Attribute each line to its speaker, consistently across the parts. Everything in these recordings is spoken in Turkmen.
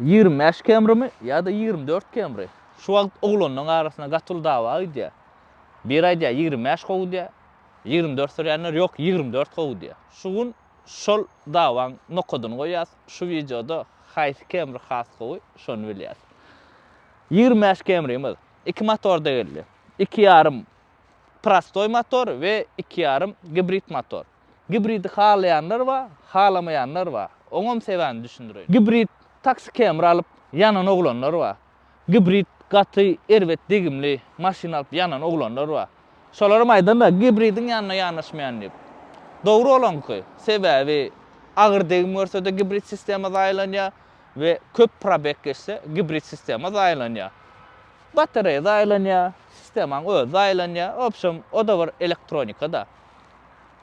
Speaker 1: 25 Camrymy ýa-da 24 Camry? Şu wagt oglanlaryň arasynda gaty uly dawa gidýär. Biri aýdýar 25 gowy diýýär. 24 sürýänler ýok 24 gowy diýýär. Şu gün şol dawaň nokadyny goýýas. Şu wideoda haýsy Camry has gowy şony bilýäs. 25 Camry'miz iki motorda geldi. Iki ýarym prostoý motor we iki ýarym gibrid motor. Gibridi halaýanlar bar, halamaýanlar bar. Oňam sebäbini düşündireýin. Gibrid taksi Camry alyp ýanan oglanlar bar. Gibrid gaty erbet degimli maşyn alyp ýanan oglanlar bar. Şolaram aýdanda gibridiň ýanyna ýanaşmaýan diýip. Dogry olaňky. Sebäbi agyr degim görse-de gibrid sistema zaýalanýar we köp probeg geçse gibrid sistema zaýalanýar. Batareýa zaýalanýar, sistemaň özi zaýalanýar. Wobşem o-da bir elektronika-da.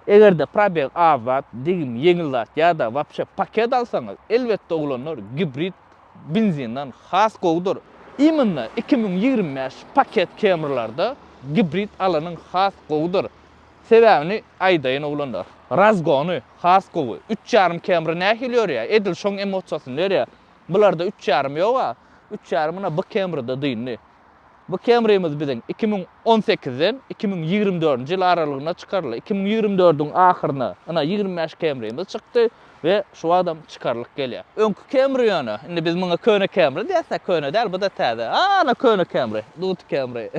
Speaker 1: Eger-de probeg az zat, degim ýeňil zat ýa-da wapşe paket alsaňyz, elbetde oglanlar gibrid benzinden has gowudyr. Imенно 2025 paket Camrylarda gibrid alanyň has gowudyr. Sebäbini aýdaýyn oglanlar. Razgony has gowy. Üç ýarym Camry nähili ýörýär? Edil şoň emosiýasyny berýär. Bularda üç ýarym ýog-a. Üç ýarymyna bu Camryda dyndy. Bu Camry'miz biziň 2018-den 2024-nji ýyl aralygynda çykaryldy. 2024-iň ahyryna ynha 25 Camry'miz çykdy we şu wagtam çykarylyp gelýär. Öňki Camry ýöne, indi biz muňa köne Camry diýäs-ä, köne däl, bu-da täze. A-na köne Camry, duty Camry.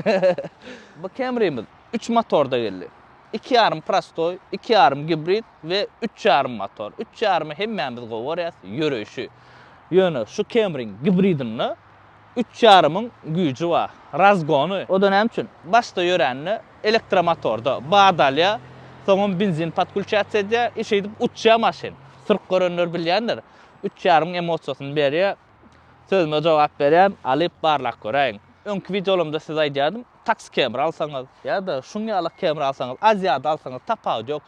Speaker 1: Bu Camry'miz üç motorda geldi. Iki ýarym prostoý, iki ýarym gibrid we üç ýarym motor. Üç ýarymy hemmämiz gowy görýäs, ýöreýşi. Ýöne şu Camry'ň gibridinde Üç ýarymyň güýji bar. Razgony. O-da näme üçin? Başda ýörände elektromotorda bat alýar, soňam benzin podkulçatsiýa edýär, i şeýdip uçýar maşyn. Sürüp görenler bilýändir. Üç ýarymyň emosiýasyny berýär. Sözüme jogap berýän, alyp barlap göräýiň. Öňki wideolarymda size aýdýardym, taksi Camry alsaňyz ýa-da şuň ýalak Camry alsaňyz, Aziada alsaňyz tapawudy ýok.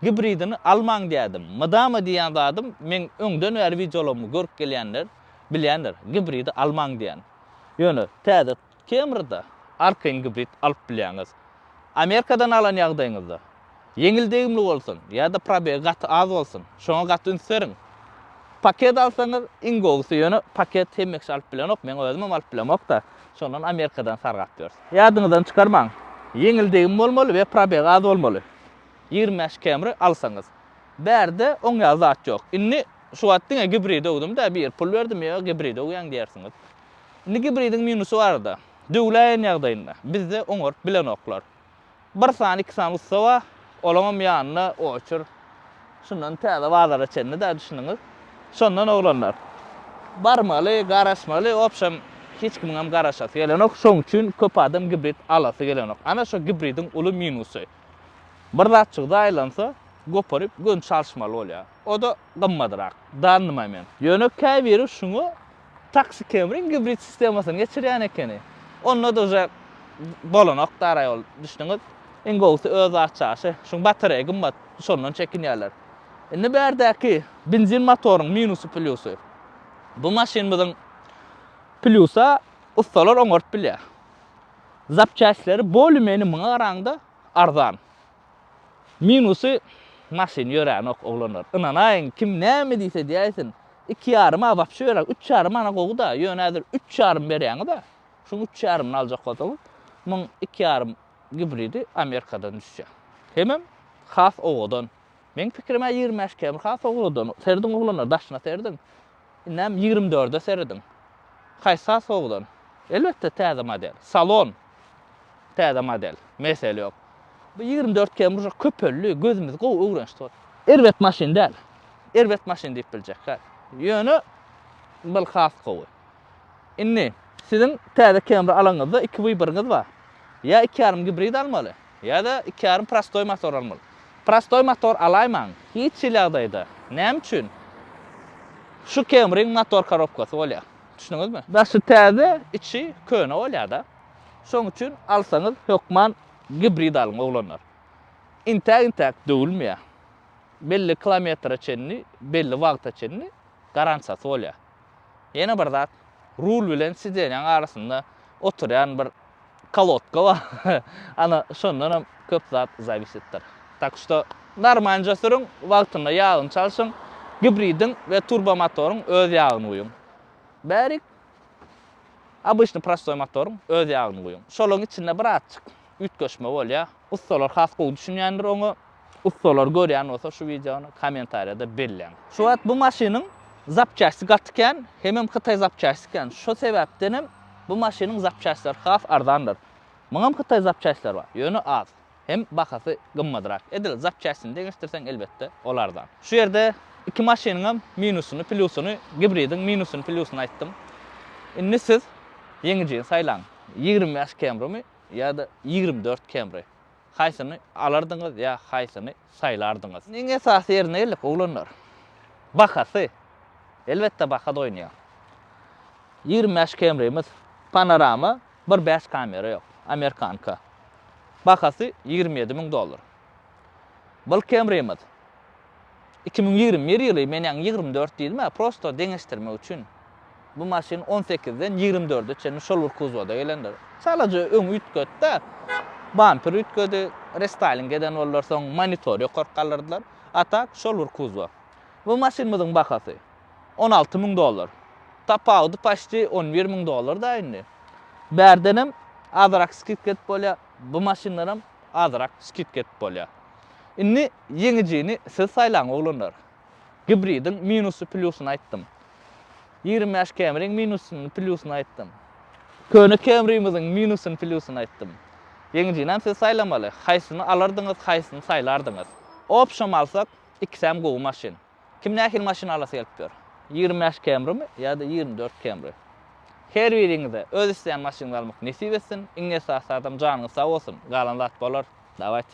Speaker 1: Gibridini almaň diýýärdim. Mydama diýýän zadym, meň öňden bäri wideolarymy görüp gelýänler bilýändir, gibridi almaň diýýän. Ýöne täze Camry-da arkaýyn gibrid alyp bilýäňiz. Amerikadan alan ýagdaýyňyzda, ýeňil degimli bolsun ýa-da probegi gaty az bolsun, şoňa gaty üns beriň. Paket alsaňyz iň gowusy, ýöne paket hemme kişi alyp bilenok, meň özümem alyp bilemok-da, şondan Amerikadan sargap ýörüs. Ýadyňyzdan çykarmaň, ýeňil degim bolmaly we probegi az bolmaly. 25 Camry alsaňyz. Bärde oň ýaly zat ýok. Indi şu wagt diňe gibridi öwdüm-dä, bir pul berdim, ýa gibridi öwýäň diýersiňiz. Indi gibridiň minusy barada. Döwläýen ýagdaýynda bizde oňaryp bilenoklar. Bir sany, iki sany ussa bar, olaňam ýanynda oçur. Şundan täze bazara çenli-dä düşündiňiz. Şondan oglanlar. Barmaly, garaşmaly, obşem hiç kimiňem garaşasy gelenok. Şoň üçin köp adam gibrid alasy gelenok. Ana şo gibridiň uly minusy. Bir zatjyk zaýalansa, goparyp göni çalyşmaly bolýar. O-da gymmadrak. Danny moment. Ýöne käbiri şuňa taksi Camry-iň gibrid sistemasyny geçirýän ekeni. Onda-da uje bolanok daraý ol, düşdüňiz? Iň gowusy öz zatçaşy. Şuň batareýa gymmat, şondan çekinýärler. Indi bärdäki benzin motoryň minusy plýusy. Bu maşynymyzyň plýusa ussalar oňaryp bilýär. Zapçastleri bolü-meni muňa garaňda arzan. Minusy maşyn ýöränok oglanlar. Ynanaýyň kim näme diýse diýäýsin. Iki ýaryma wapşe ýöräň. Üç ýarym ana gowy-da. Ýöne häzir üç ýarym berýäňiz-ä. Şuň üç ýarymyny aljak bolsaňyz, muň iki ýarym gibridi Amerikadan düşýär. Hemem has owadan. Meň pikirim-ä 25 Camry has owadan. Serediň oglanlar daşyna serediň. Indem 24-e serediň. Haýsy has owadan? Elbetde täze model. Salon täze model. Mesele ýok. Bu 24 Camry uje köpeldi. Gözümiz gowy öwrenişdi. Erbet maşyn däl. Erbet maşyn diýip biljek däl. Ýöne bul has gowy. Indi siziň täze Camry alanyňyzda iki wyboryňyz bar. Ýa iki ýarym gibrid almaly, ýa-da iki ýarym prostoý motor almaly. Prostoý motor alaýmaň, hiç hili ýagdaýda. Näme üçin? Şu Camry-iň motor korobkasy bolýar. Düşündiňizmi? Daşy täze, içi köne bolýar-da. Şoň üçin alsaňyz hökman gibrid alyň oglanlar. Intäk-intäk döwülmeýär. Belli kilometre çenli, belli wagta çenli garantiýasy bolýar. Ýene bir zat, rul bilen sidenýaň arasynda oturýan bir kolodka bar. Ana, şondanam köp zat zawisitdir. Tak şto, normalnja sürüň, wagtynda ýagyny çalşyň, gibridiň we turbomotoryň öz ýagyny guýuň. Bärik obyçny prostoý motoryň öz ýagyny guýuň. Şolaryň içinde birazjyk üýtgeşme bolýar. Ussalar has gowy düşünýändir oňa. Ussalar görýän bolsa şu wideony kommentariýada belläň. Şu wagt bu maşynyň zapçasty gaty kän, hemem hytaý zapçasty kän. Şo sebäpdenem bu maşynyň zapçastlary has arzandyr. Muňam hytaý zapçastlary bar, ýöne az. Hem bahasy gymmadrak. Edil zapçastyny deňeşdirseň elbetde ol arzan. Şu ýerde iki maşynyňam minusyny, plýusyny, gibridiň minusyny, plýusyny aýtdym. Indi siz ýeňijini saýlaň. 25 Camry-my ýa-da 24 Camry? Haýsyny alardyňyz ýa haýsyny saýlardyňyz? Iň esasy ýerine geldik oglanlar. Bahasy. Elbetde baha-da oýnaýar. 25 Camry-miz panorama Bir bäş kamera ýok. Amerikanka. Bahasy 27 müň dollar. Bul Camry'miz 2021 ýyly, men ýaňy 24 diýdim-ä, prosto deňeşdirmek üçin. Bu maşyn 18-den 24-e çenli şol bir kuzowda gelendir. Çalaja öňi üýtgetdi-de, bamper üýtgedi, restaýling eden boldular, soň monitory ýokaryk galdyrdylar. A tak şol bir kuzow. Bu maşynymyzyň bahasy 16 müň dollar. Tapawudy paçti 11 müň dollar da indi. Bärdenem azyrak skidka edip bolýar, bu maşyndanam azyrak skidka edip bolýar. Indi ýeňijini siz saýlaň oglanlar. Gibridiň minusy plýusyny aýtdym. 25 Camry-iň minusyny plýusyny aýtdym. Köne Camry-miziň minusyny plýusyny aýtdym. Ýeňijinem siz saýlamaly. Haýsyny alardyňyz, haýsyny saýlardyňyz. Opşam alsak ikisem gowy maşyn. Kim nähili maşyn alasy gelip ýör? 25 Camry-my ýa-da 24 Camry? Her biriňize öz isleýän maşynyňyzy almak nesip etsin. Iň esasy zadam janyňyz sag bolsun. Galan zat bolar. Dawayt.